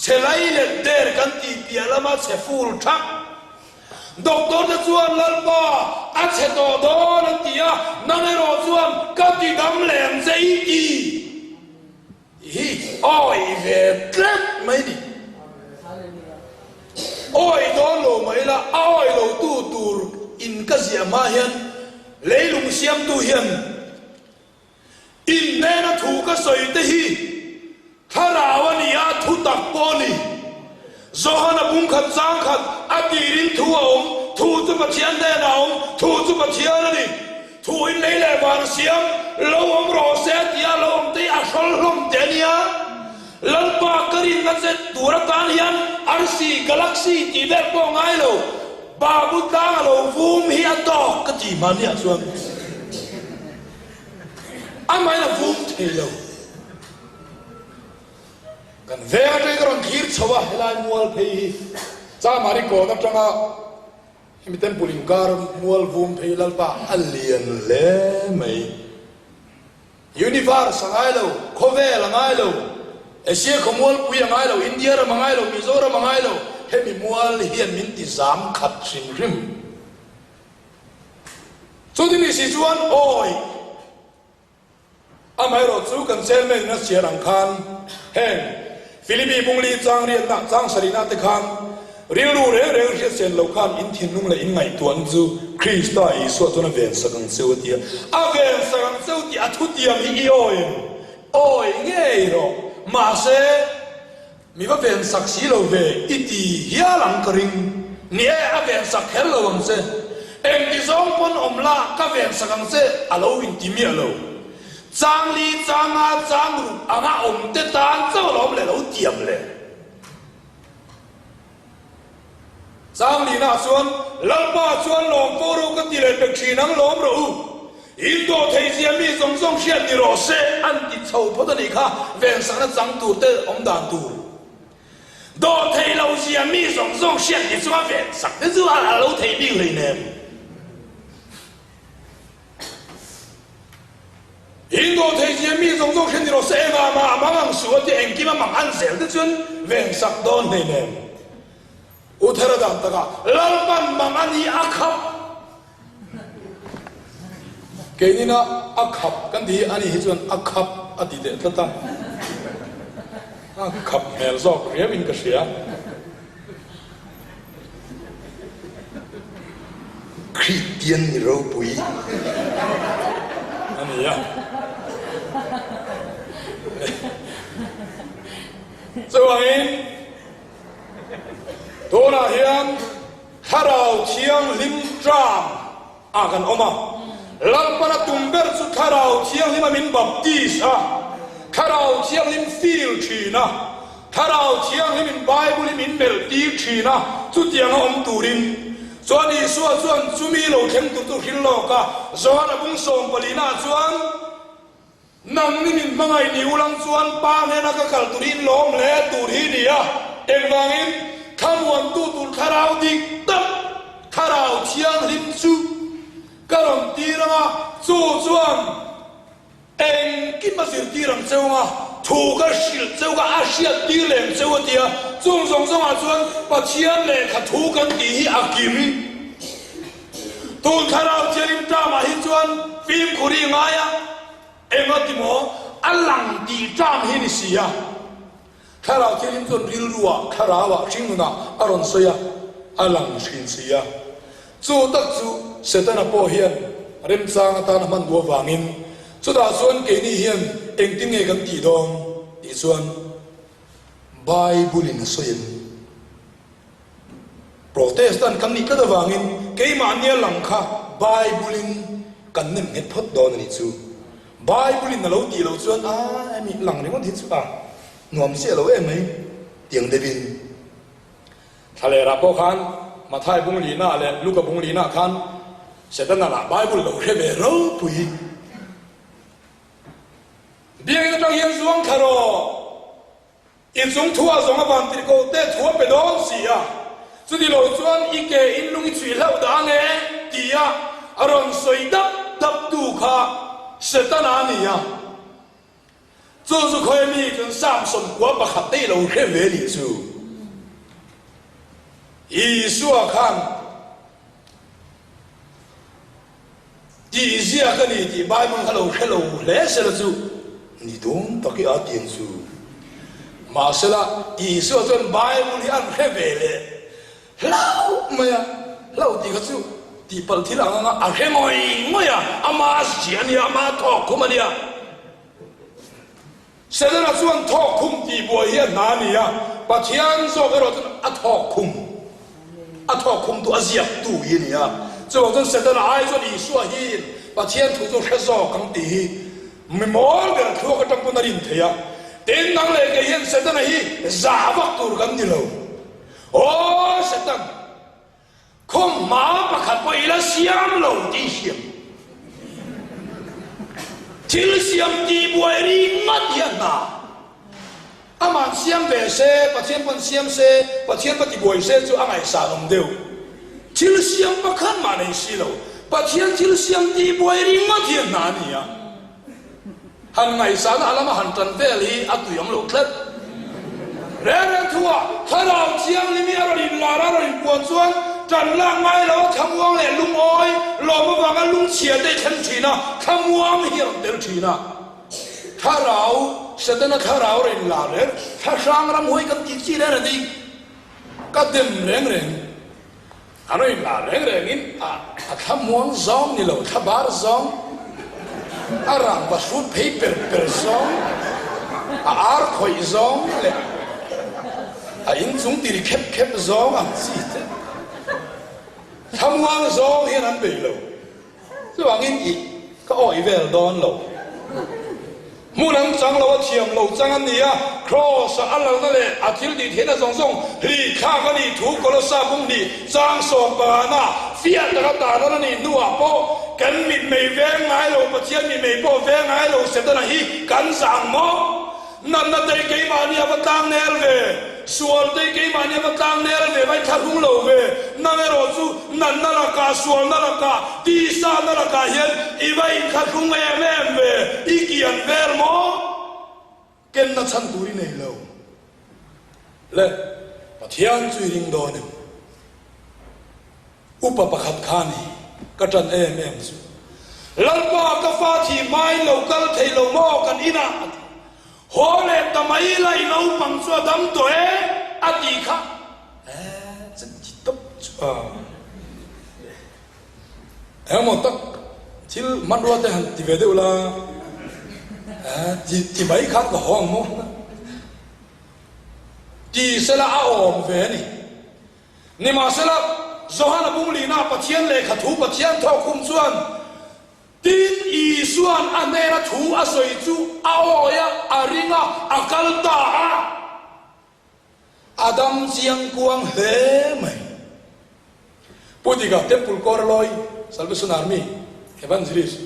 Speaker 2: Chhe lai leh der kan tih piah lama chhe ful thak. Doctor te chuan Lalpa a chhe tawh dawn an ti a, nang erawh chuan ka ti dam leh ang che i ti hi awi ve tlat mai ni. Awi dawn lo mai la, a awi lo tu tur in ka ziah hma hian leilung siamtu hian In hnena thu ka sawi te hi thlarau a ni a, thu tak pawh a ni. Johana bungkhat changkhat a tirin thu a awm, thu chu Pathian hnenah a awm, thu chu Pathian a ni. Thu in lei leh van siam, lo awm rawh se a ti a, lo awm te hi a hrawl hlawm te a nia. Lalpa ka rinna che tur atan hian arsi, galaxy, tih vel pawh a ngai lo. Babu tlang a lo vum hi a tawk ka ti hmahniah chuan. Amahin a vum thei lo. Kan veng atangin ka rawn thlir chho a, helai mual phei hi Chamari kawn atanga hemi temple inkar mual vum phei Lalpa a lian hle mai. Universe a ngai lo, khawvel a ngai lo, Asia khawmualpui a ngai lo, India ram a ngai lo, Mizoram a ngai lo, hemi mual hian min ti zam khat hrim hrim. Chuti ni si chuan awi amaherawh chu kan chairman in a chhiar ang khan heng Philippi Bungli chang riatna chang sarihna te khan rilru reng reng hriat sen lo khan in thinlung leh in ngaihtuahna chu Krista Isua chuan a vensak ang cheu a ti a. A vensak ang cheu tih a thutiam hi i awi em? Awi ngei rawh. Mahse. Mi va vensak si lo ve i ti hial ang ka ring. Ni e, a vensak kher lo ang che. Engti zawng pawn awm la, ka vensak ang che a lo inti miah lo. Changli, changa, changruk anga awm te tan chauh a lo awm leh lo tiam le. Changlina chuan, Lalpa chuan lawm fo rawh ka ti leh pek thin ang lawm rawh u. In dawh thei zia mi zawng zawng hriat ni rawh se an ti chho phawt a nih kha, vensakna chang tur te awm dan tur. Dawh thei lo zia mi zawng zawng hriat ni chunga vensak te chu a lo thei bik hleinem. In dawh thei zia mi zawng zawng hriat ni rawh se engah mah a mang ang suh a ti engkim a mang an zel te chuan vensak dawn hleinem. U Thera dan takah Lalpan mang a ni a khap. Keinina a khap kan ti hi ani hi chuan a khap a ti teh tlat a, a khap hmel zawk riau in ka hria.
Speaker 1: Kristian ni ropui
Speaker 2: a ni a. Chuvangin. Tunah hian Thlarau Thianghlim tlang ah kan awm a, Lalpana tum ber chu Thlarau Thianghlima min baptis a, Thlarau Thianghlim feel thin a, Thlarau Thianghlim in Bible hi min melh tir thin a, chutianga awm turin. Chuan Isua chuan chumi lo thleng tur chu hrilh lawk a, Johana bung sawmpalina ah chuan, Nang ni min hmangaih ni ulang chuan Pa hnena ka kal tur hi in lawm hle tur hi ni a, engvangin thlamuantu tur thlarau dik tak, thlarau thianghlim chu ka rawn tir ang a, chu chuan engkim a zirtir ang cheu ang a, thu ka hrilh cheu ka a hriat tir leh ang cheu a ti a, chung zawng zawngah chuan Pathian lehkha thu kan tih hi a kim. Tun thlarau thianghlim tlamah hi chuan fimkhur i ngai a, eng a ti maw? A lang tih tlam hi ni si a. Thlarau thianghlim chuan rilruah, thlarauah, hringnunah a rawn sawi a, a lang thin si a. Chu tak chu Setana pawh hian remchang atan a hman duh avangin chutah chuan keini hian engtin nge kan tih dawn tih chuan Bible-in a sawi a ni. Protestant kan nih tlat avangin keimahnia lang kha Bible-in kan nem nghet phawt dawn a nih chu. Bible-in a lo tih loh chuan a hemi lang ringawt hi chu a nuam chiah lo em mai tiang deuhin. Thlalera pawh khan Mathai bung lihnaah leh Luka bung lihnaah khan Setana lah Bible lo hre ve ropui. Biakinn atang hian zuang thla rawh. I chung thu ah zawng a van tirh ko te thu a pe dawn si a, chuti lo chuan i ke in lung i chhuih hlauh dah ange tia a rawn sawi dap dap tu kha Setana a ni a. Chu chu khawi mi chuan Samson kua pakhat te i lo hre ve nih chu. Isua khan Tih ziak a ni tih Bible kha lo hre lo hle sela chu ni dawn tak i a tiang chu. Mahsela Isua chuan Bible hi an hre ve leh hlauh mai a, hlauh tih kha chu tihpalh thil ang anga a hre ngawih ngawih a, ama ziah a nia, ama thawk khum a nia. Setana chuan thawk khum tih buai hi a hna a ni a, Pathian zawk erawh chuan a thawk khum, a thawk khum tu, a ziak tu hi a ni a. Chuvang chuan Setana ai chuan Isua hiin Pathian thu chu hre zawk ang tih hi mi mawl ber thluak atang pawn a rin thei a. Tin, nang leh kei hian Setana hi zah vak tur kan ni lo. Aw Setan! Khawmhma pakhat pawh i la siam lo tih hriam.
Speaker 1: Thil siam tihbuai ringawt hi a hna. Amah siam ve se, Pathian pawn siam se, Pathian va tibuai se chu a ngaihsan awm deuh. Thil siam pakhat mah nei si lo, Pathian thil siam tihbuai ringawt hi a hna a ni a. Han ngaihsana a lama han tan vel hi a tui awm lo tlat. Reng reng thuah Thlarau Thianghlim hi a rawn inlar a, a rawn inpuan chuan tan lak ngai lo a thlamuang leh lungawi lawm avanga lungchhia te i thleng thin a, thlamuang hi a rawn tel thin a. Thlarau, Setana thlarau a rawn inlar reng, thlahrang ramhuai kan tih chi reng reng hi ka dem reng reng. A rawn inlar reng rengin a a thlamuang zawng ni lo, thlabar zawng, a rangva hrut phei per per zawng, a ar khawih zawng leh a inchung tiri khep khep zawng ang chi te thlamuang zawng hian an bei lo. Chuvangin ih ka awih vel dawn lo. Hmun an chang lo a thiam lo chang a ni a, Kraws-a a lalna leh a thil tih theihna zawng zawng hlih thlak a nih thu Kolossa bung hnih chang sawm pangana fiah taka tarlan a nih hnuah pawh kan mitmei veng ngai lo Pathian mitmei pawh veng ngai lo Setana hi kan zah ang maw? Natna te keimahni a va tlang nel ve, sual te keimahni a va tlang nel ve, vai thlahrung lo ve. Nang erawh chu natna lakah, sualna lakah, tisana lakah hian i va inthlahrung em em ve, i kian vel maw? Kenna chhan tur i nei lo. Le, Pathian chu i ring dawn em? Upa pakhat kha a ni, ka ṭan em em chu. Lalpa, ka fa thi hmain lo kal thei lo maw kan inah? a ti. Haw leh ta mai la i naupang chu a dam tawh e, a ti kha. Eh, chu ti tawp chu a. Engemaw tak thil hmanrua te han ti ve deuh la, eh, ti ti mai khan ka haw ang maw? Ti sela a awm ve a ni. Nimahsela, Johana bunglina Pathian lehkha thu Pathian thawk hum chuan, Tin, Isua'n a hnena thu a sawi chu a awi a, a ring a, a kal ta a. A dam chiang kuang hle mai. Pu Dika, Temple Kawrlawi, Salvation Army, Evangelist,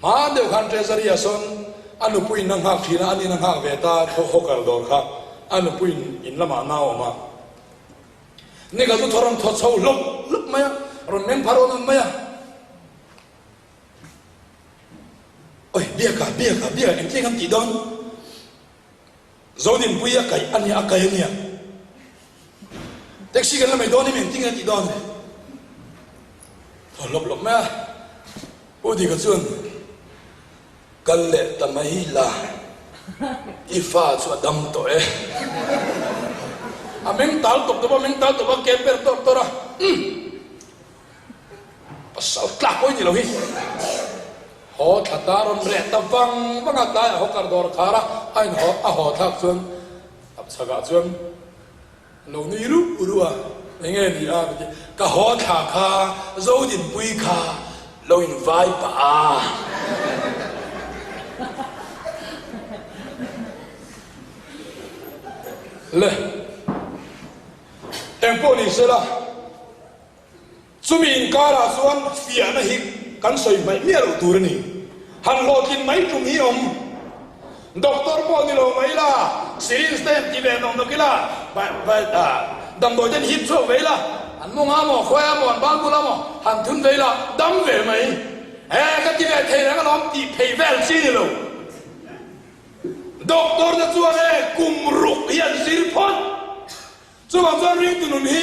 Speaker 1: hma deuh khan Treasury-ah sawn a nupuiin a nghak thin a, ani'n a nghak ve ta, hawker dawr kha a nupuiin in lamah a nau awm a. Nika chu thaw rawn thaw chho hlawp hlawp mai a, rawn meng phar awn awn mai a. Oi, biaka, biaka, biaka, engtin kan tih dawn? Zodinpui a kaih a nia, a kai a nia. Taxi kan la mai dawn em, engtin kan tih dawn? Thaw hlawp hlawp mai a. Pu Dika chuan, Kal leh ta mai la, i fa chu a dam tawh e. A meng tal tawp tawp a, meng tal tawp a, ke per tawr tawr a, umm! Pasal tlak pawh i ni lo hi. Haw thla ta rawn reh ta vang vang a, tlaiah haw kar dawr khar a, a in haw a haw thlak chuan a chhakah chuan lo nui ruh ruh a, enge ni a ka ti, ka haw thla kha Zodinpui kha lo in vai pah a. Le, engpawh ni sela. Chumi inkarah chuan fiahna hi kan sawi hmaih miah loh tur a ni. Han hlawhtlin mai tum hi awm. Doctor pawh ni lo mai la, syringe te han ti ve nawk nawk ila, damdawi te han hip chhuak ve ila, an mawng a maw, khawi a maw, an ban bul a maw, han thun ve ila, dam ve mai. He ka ti ve thei reng alawm tih phei vel chi ni lo. Doctor te chuan e kum ruk hi an zir phawt. Chuvang chuan ringtu nun hi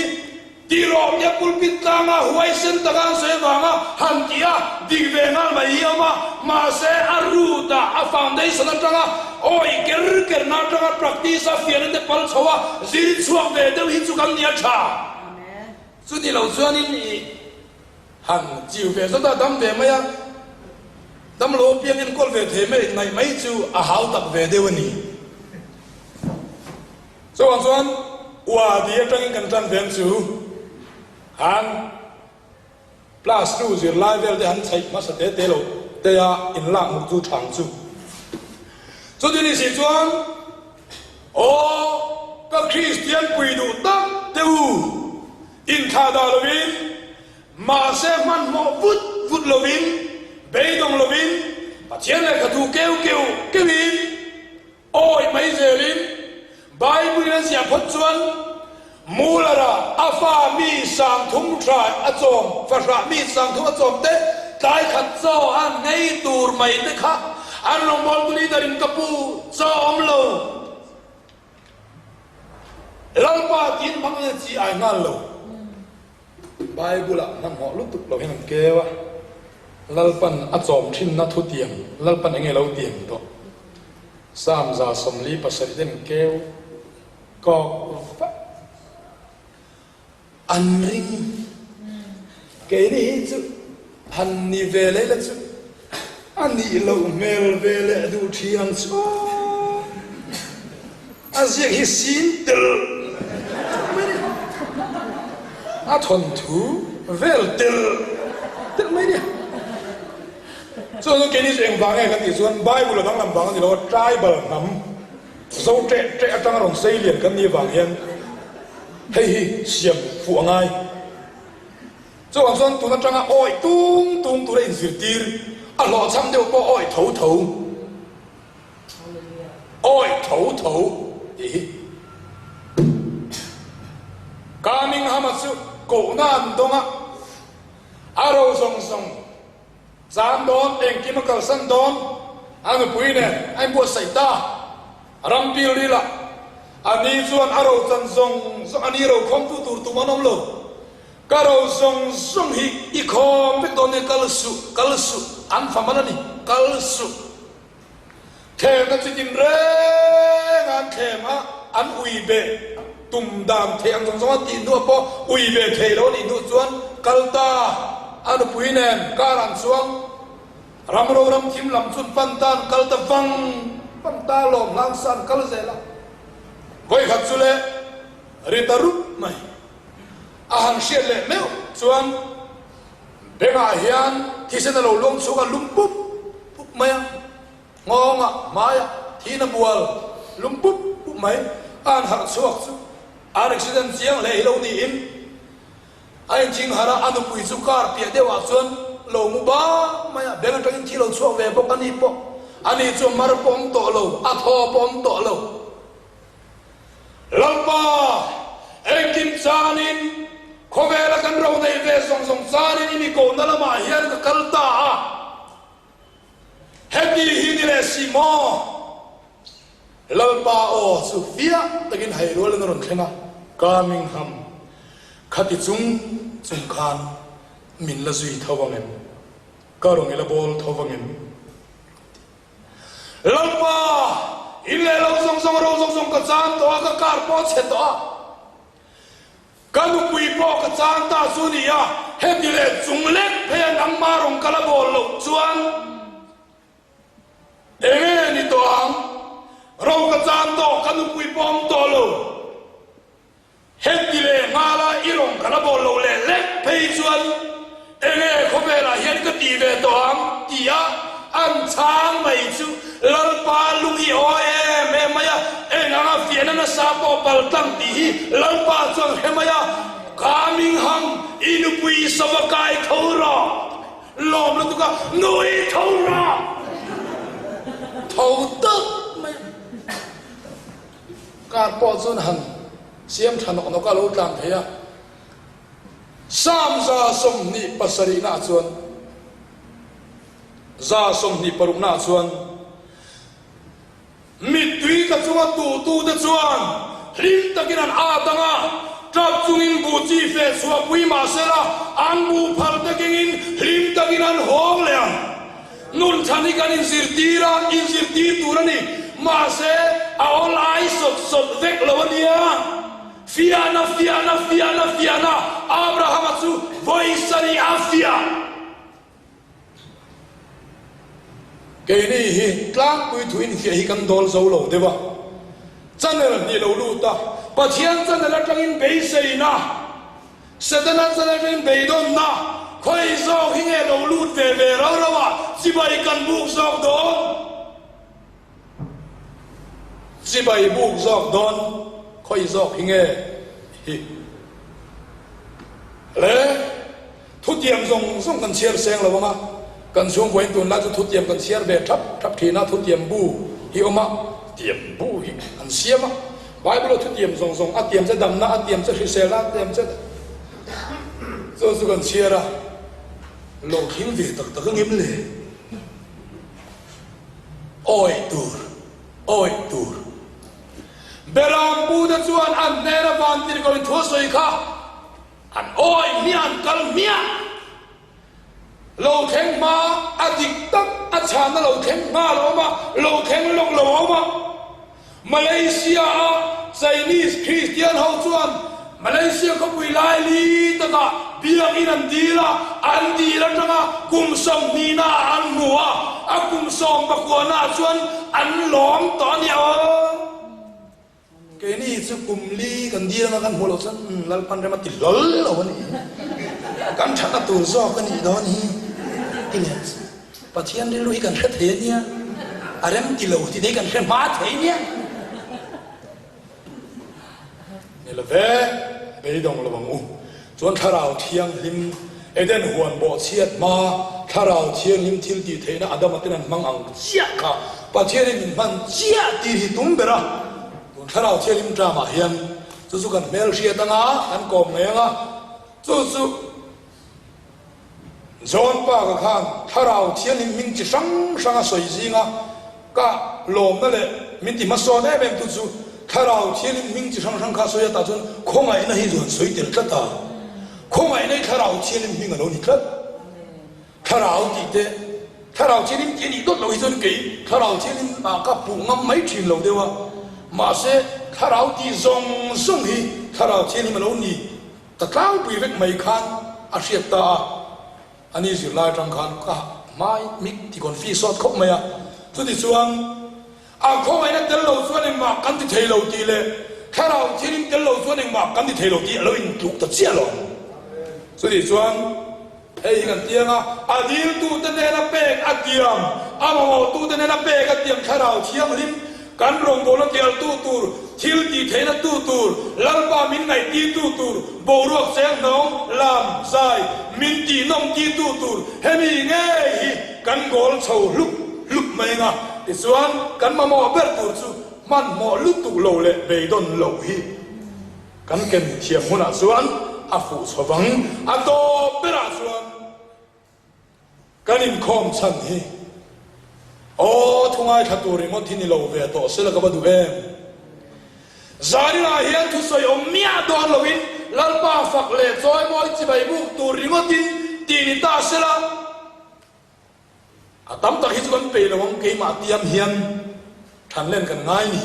Speaker 1: tihrawh nia pulpit tlanga huaisen taka an sawi avanga han tih a dik ve nghal mai hi a awm a, mahse a root ah a foundation atanga awih ker kerna atanga practice a fiahna te pal chho a zir chhuak ve deuh hi chu kan nia tha. Chuti lo chuanin i han chiu ve zawt a, dam ve mai a, damlo apiang enkawl ve thei mai ngaih mai chu a hau tak ve deuh a ni. Chuvang chuan Uadi atangin kan tan veng chu han class two zirlai vel te han chhaih hmasa te te lo te a inlak muk chu thang chu. Chuti ni si chuan aw ka Kristian pui duh tak te u inthlah dah lovin mahse hmanhmawh vut vut lovin beidawng lovin.
Speaker 2: Pathian lehkha thu keu keu keuin awi mai zelin Bible-in a ziah phawt chuan Muller-a a fa mi 30 tha a chawm, fahrah mi 30 a chawm te tlai khat chaw a nei tur mai te kha an rawngbawltu leader-in ka pu chaw awm lo. Lalpa tiin hmang nge chi ai nghal lo. Bible-ah hmanhmawh lutuk lo hian an keu a, Lalpan a chawm thinna thutiang, Lalpan enge lo tiang tawh? Psalm 47 te an keu kawk vak. An ring. Keini hi chu han ni ve leh la chu a nih loh hmel ve leh duh thin ang chu aw. A ziak hi sin tel mai ni. A thawnthu vel tel tel mai ni. Chuan chuan keini chu engvang nge kan tih chuan Bible a danglam vang a ni lo a, tribal hnam zo ṭeh ṭeh aṭanga rawn sei lian kan nih avang hian hei hi siam fuh a ngai. Chuvang chuan tun atanga awih tung tung tura inzirtir a hlawhchham deuh pawh awih tho tho, awih tho tho tih hi Cunningham-a chu kohna an dawng a, a ro zawng zawng Zan dawn, engkim a kalsan dawn, a nupui nen a inbuatsaih ta. Ram pil ril ah a ni chuan a ro chan zawng zawng, a ni ro khawmtu tur tum an awm lo. Ka ro zawng zawng hi i khawm vek dawn nia, kal suh, kal suh, an fa man a ni, kal suh. Thlemna chi tin reng a an thlem a, an ui beh tum dan theih ang zawng zawng a tih hnuah pawh ui beh thei lo a nih hnuh chuan kal ta a nupui nen kar an chuang ram ro ram thim lam chun pan ta an kal ta vang vang ta lawm hlang sa an kal zel a, vawikhat chu le ri ta rup mai a han hriat leh meuh chuan Bengah hian thisen a lo luang chhuak a, lum pup pup mai a, nghawngah, hmaiah thiin a bual lum pup pup mai. A han harh chhuak chu an accident chiang hle hi lo niin a inthing harh a, a nupui chu car piah deuhah chuan lo mu bang mai a, beng atangin thi lo chhuak ve bawk a ni pawh. Ani chu a mar pawh awm tawh lo, a thaw pawh awm tawh lo. Lalpa, engkim chanin, khawvela kan ro neih ve zawng zawng chanin i mi kohna lamah hian ka kal ta a, heti hi ni leh si maw? Lalpa aw chu fiah takin hai rualin a rawn thleng a, Birmingham, khati chung chung khan min la zui tho ang em? Ka rawn i la bawl tho ang em? Lalpa, in leh lo zawng zawng ro zawng zawng ka chan tawh a, ka car pawh a chhe tawh a, ka nupui pawh ka chan ta chu ni a, heti leh chung lek phei a nangmah rawn kal a bawl loh chuan enge ni tawh ang? Ro ka chan tawh, ka nupui pawh awm tawh lo. Heti leh nghala i rawn kal a bawl lo leh lek phei chuan enge khawvelah hian ka ti ve tawh ang ti a an chhang mai chu Lalpa lung i aw em em mai a, eng anga fiahna nasa pawh pal tlang tih hi Lalpa chuan hre mai a, Birmingham i nupui i sava kai tho rawh, lawm lutuk a, nui tho rawh, tho tak mai a. Kar pawh chuan han siam tha nawk nawk a lo tlan thei a, Psalm 27 naah chuan, 26 naah chuan, Mittui ka chunga tuhtute chuan hlim takin an at ang a, tap chungin buh chi feh chhuahpui mah sela, an buh phal te kengin hlim takin an hawng leh ang. Nun than hi kan inzirtir a, inzirtir tur a ni. Mahse, a awl ai sawt sawt vek lo a nia. Fiahna, fiahna, fiahna, fiahna, Abrahama chu vawi sarih a fiah. Keini hi tlangpui thu infiah hi kan dawl zo lo deuh a. Channel hnih lo lut a, Pathian channel atangin beiseina. Setana channel beidawnna khawi zawk hi nge lo lut ve ve rau rau a, chibai kan buk zawk dawn? Chibai buk zawk dawn khawi zawk hi nge hi le? Thutiam zawng zawng kan chhiar seng lo ang a. Kan chhungkuain tunlai chu thutiam kan chhiar ve thap thap thin a, thutiam bu hi awm a, tiam bu hi an siam a, Bible-a thutiam zawng zawng a tiam che damna, a tiam che hriselna, a tiam che chu chu kan chhiar a, lo thing ve tak tak ang em le? Awih tur, awih tur. Beram pute chuan an hnena vantirhkohin thu a sawi kha an awih hmiah, an kal hmiah. Lo thleng hma a dik tak a chhanna lo thleng hma lo awm a, lo thleng lawk lo a awm a. Malaysia a Chinese Christian ho chuan Malaysia khawpui laili takah biakinn an dil a, an dil atanga kum 20 na ah an hmu a, a kum 19 na ah chuan an lawm tawh a nia aw. Keini chu kum li kan dil anga kan hmuh loh chuan Lalpan rem a ti hlawl lo a nih hi. Kan thatna tur zawk a nih dawn hi ti leh Pathian rilru hi kan hre thei a nia, a rem ti lo tih te hi kan hre hma thei nia. Ni lo ve, beidawng lo ang u. Chuan Thlarau Thianghlim, Eden huan bawhchhiat hma Thlarau Thianghlim thil tih theihna Adama ten an hmang ang chiah kha Pathianin min hman chiah tih hi tum ber a. Tun Thlarau Thianghlim tramah hian chu chu kan hmelhriat anga kan kawm ngei anga chu chu John Parker khan Thlarau Thianghlim hming chi hrang hrang a sawi zinga ka lawmna leh min ti hmasawn em em tu chu Thlarau Thianghlim hming chi hrang hrang kha a sawi a tah chuan khawngaihna hi chuan sawi tel tlat a, khawngaihna hi Thlarau Thianghlim hming a lo ni tlat. Thlarau tih te, Thlarau Thianghlim tih a nih dawt loh hi chuan kei Thlarau Thianghlim ah ka puh ngam mai thin lo deuh a, mahse Thlarau tih zawng zawng hi Thlarau Thianghlim a lo ni. Ka tlangpui vek mai khan a hriat ta a, a ni zirlai atang khan ka hmai mik ti confi sawt khawp mai a, chuti chuan a khawngaihna tel lo chuan engmah kan ti thei lo tih leh thlarau thianin tel lo chuan engmah kan ti thei lo tih a lo intluk ta chiah lo. Chuti chuan Hei hi kan tiang a, a diltute hnena pek a tiam, a mamawhtute hnena pek a tiam Thlarau Thianghlim kan rawngbawlna tialtu tur, thil tih theihna tu tur, Lalpa min ngaihtirtu tur, boruak cheng hnawng, lam, zai, min tih nawm tirtu tur, hemi ngei hi kan goal chho hlup hlup mai anga, tichuan kan mamawh ber tur chu hmanhmawh lutuk lo leh beidawn loh hi. Kan ken thiam hunah chuan a fuh chho vang. A tawp berah chuan kan inkhawm chhan hi aw thu ngaithla tur ringawt hi ni lo ve tawh sela ka va duh em. Zarinah hian thusawi awm miah dawn loin Lalpa fak leh chawimawi chibai buk tur ringawtin tih ni ta sela a tam tak hi chu kan peih lo ang keimah tiam hian thanlen kan ngai ni.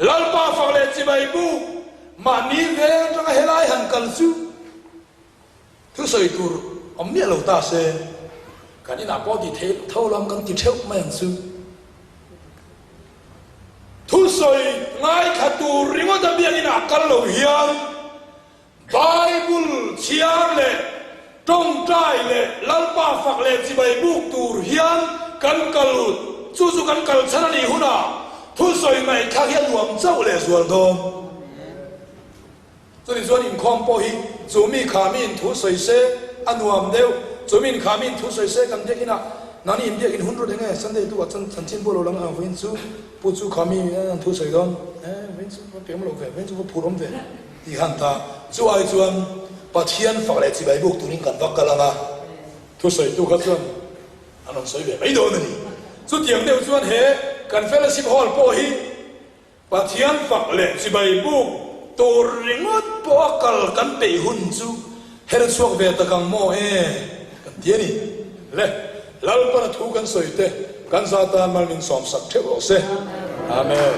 Speaker 2: Lalpa fak leh chibai buk mahni veng atanga helai han kal chu thusawi tur awm miah lo ta se, kan inah pawh ti thei tho lam kan ti theuh mai ang chu. Thusawi ngaithla tur ringawt a biak inah kal lo hian Bible chhiar leh tawngtai leh Lalpa fak leh chibai buk tur hian kan kal chu chu kan kal chhan a nih hunah thusawi ngaihthlak hi a nuam chauh leh zual dawn. Chutih chuan inkhawm pawh hi chu mi kha miin thu sawi se a nuam deuh, chu miin kha miin thu sawi se kan biakin ah nani in biakin hun rawt eng nge Sunday tu ah chuan chanchin pawh lo lang ang vawiin chu pu chu kha mi an thu sawi dawn e vawiin chu va pem lo ve vawiin chu va phur awm ve. Ti han ta, chu ai chuan Pathian fak leh chibai buk turin kan va kal ang a, thusawitu kha chuan an rawn sawi ve mai dawn a ni. Chutiang deuh chuan he kan fellowship hall pawh hi Pathian fak leh chibai buk tur ringawt pawh a kal kan peih hun chu her chhuak ve tak ang maw e kan ti a ni. Le, Lalpana thu kan sawi te kan za tan mal min sawmsak theuh rawh se. Amen.